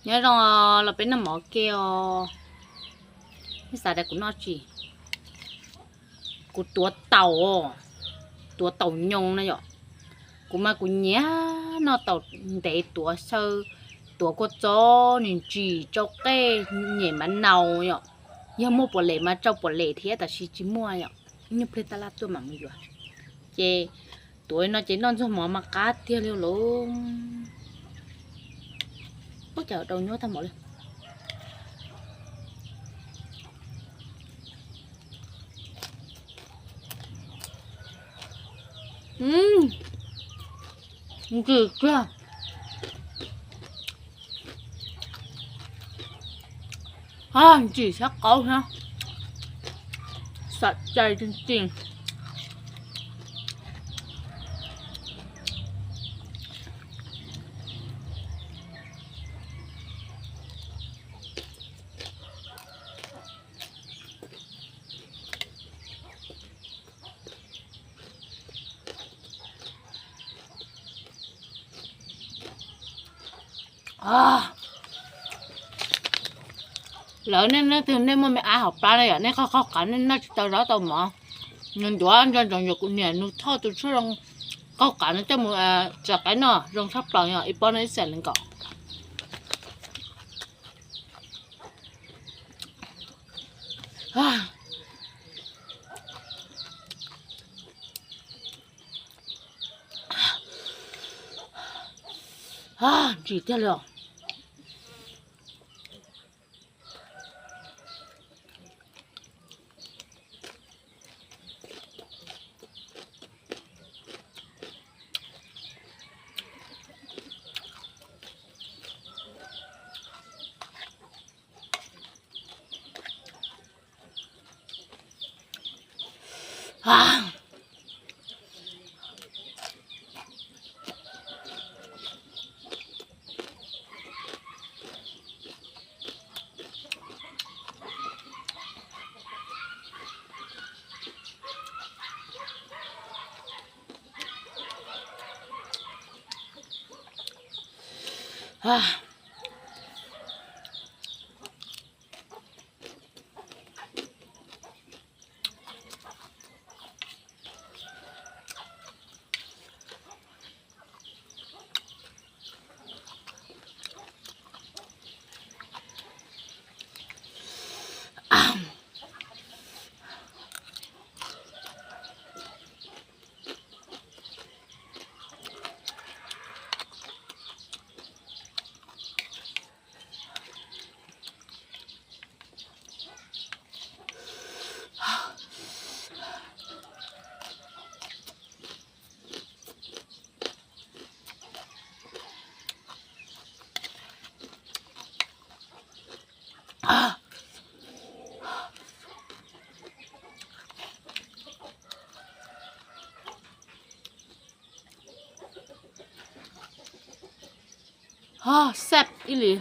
Nyob zoo los peb noj mov ke os. Nej xav tias kuv noj tsis? Kuv tuav taum, tuav taum nyoos no yom. Kuv mas kuv nyiam noj taum ntev, tuav xyaw, tuav kua txob, ntsim tsau qej, nyem mas nau yom. Yog muaj puav lev mas tsau puav lev thiab, tab sis tsis muaj yom. Ib nyuag pliag taj laj tuaj mam mus yuav. Ces tuav no ces noj ntxuag mov mas qab tiag li lauj. Ub, cas dau nyuaj tag mov li. Ntsim kiag. Ntsim sab qaub thiab. Xam cai tiag tiag. Lawv nej, nej twg nej muaj me ab hauv plab ne yom, nej qaug qaug qav nej noj tsis tau zaub tau mov. Nws ntuav nco ntsoov yuav kuv niam nws thauj tus tshuaj zoo qaug qav no coj mus tsa qaib noj zoo tshaj plaws yom, ib pob no ib xees nees nkaum. Ntsim tiag li os. Xab ib li.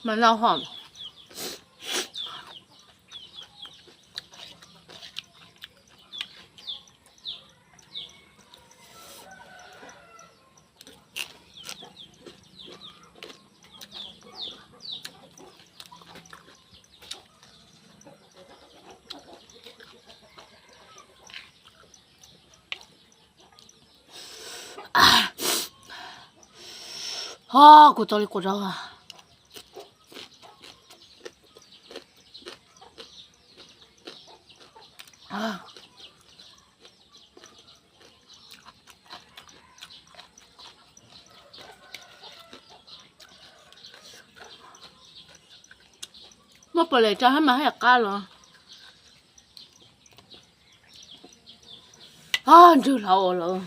Mas nau hom. Ho, kuv tau li kuv rau. Muaj puas lem rau hab mas haj yam qab los. Ntswg hlau lawm.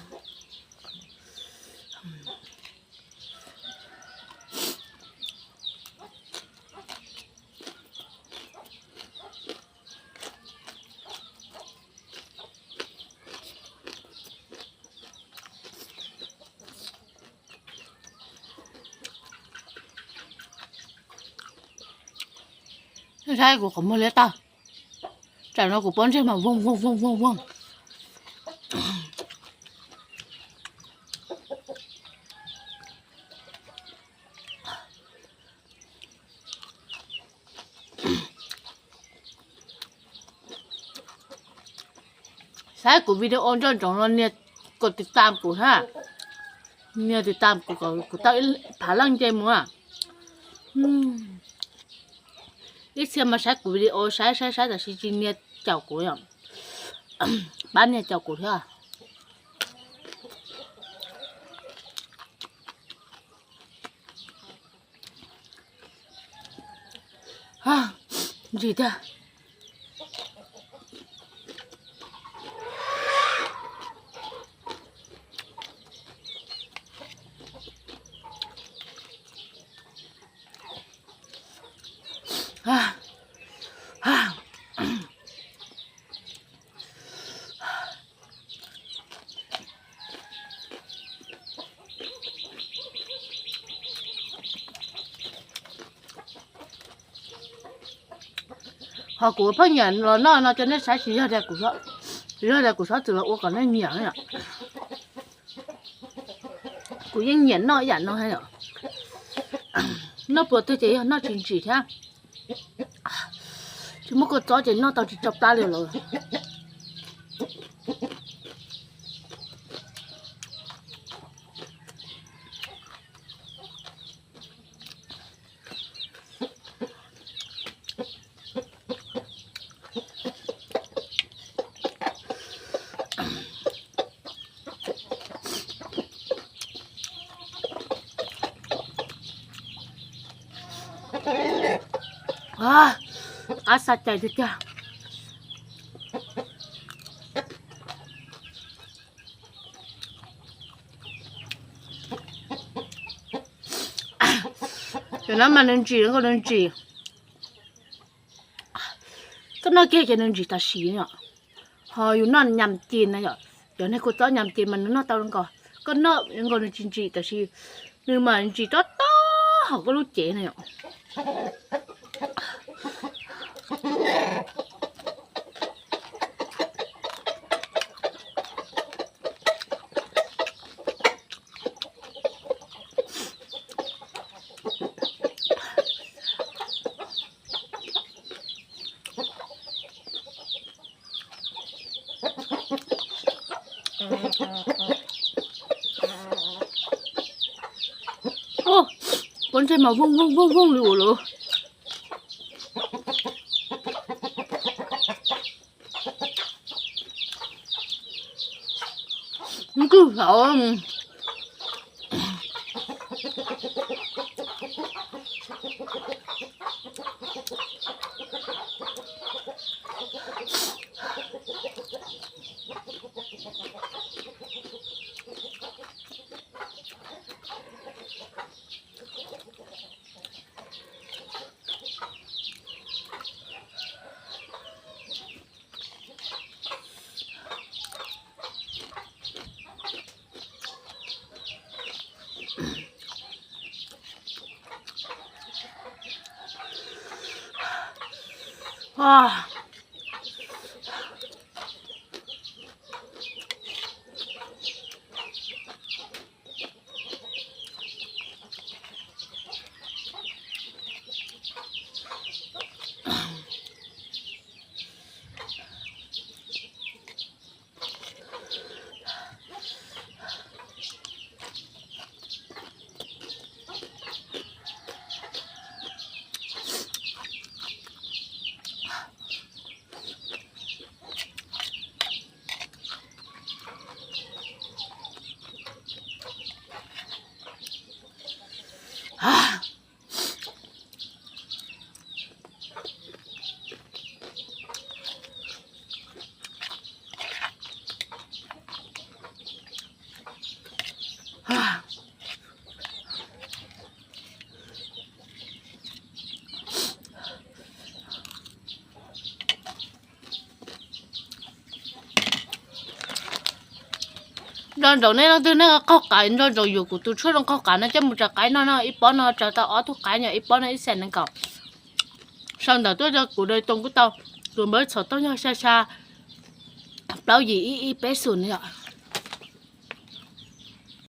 Saib kuv qhov muag liab tag. Tsam no kuv pob ntseg mas voog voog voog voog voog. Saib kuv video nco ntsoov no nias kom tiv tam kuv ha. Nias tiv tam kuv kom kuv tau ib phav leej nce mus. Ib txhia mas saib kuv video saib saib saib tab sis tsis nias caum kuv, pab nias caum kuv thiab. Ntsis tiag. Ho kuv pheej nyiam los noj no rau nej saib, tsis yog tias kuv, tsis yog tias kuv txhob txwm los ua kom nej nyiam na yom. Kuv yeej nyiam noj ib yam no thiab yom. Noj pluas twg ces yog noj tsis ntsim thiab. Tsis muaj kua txob ces noj tau tsis tso plab li lawm. Qab xa cai tiag tiag. Cov no mas nws ntsim, nws ntsim. Koj noj kiag ces nws ntsim tam sim yom. Ho yus noj nyam ci na yom, cov niag kua txob nyam ci mas nws noj tau nkaus. Koj noj nkaus nws tsis ntsim tab sis nws mas ntsim tob tob hauv koj lub cev na yom. Pob ntseg mas vooj vooj vooj vooj li ua luaj. Nkwj hlauv. Nco ntsoov nej leej twg nej qaug qav, nco ntsoov yuav kuv tus tshuaj zoo qaug qav no coj mus tsaws qaib noj no, ib pob no tsaws tau ob tug qaib no, ib pob no ib xees nees nkaum. Sau ntawv tuaj rau kuv, kuv tau tus npawb xov tooj yog sa sa plaub yim ib ib peb xus no.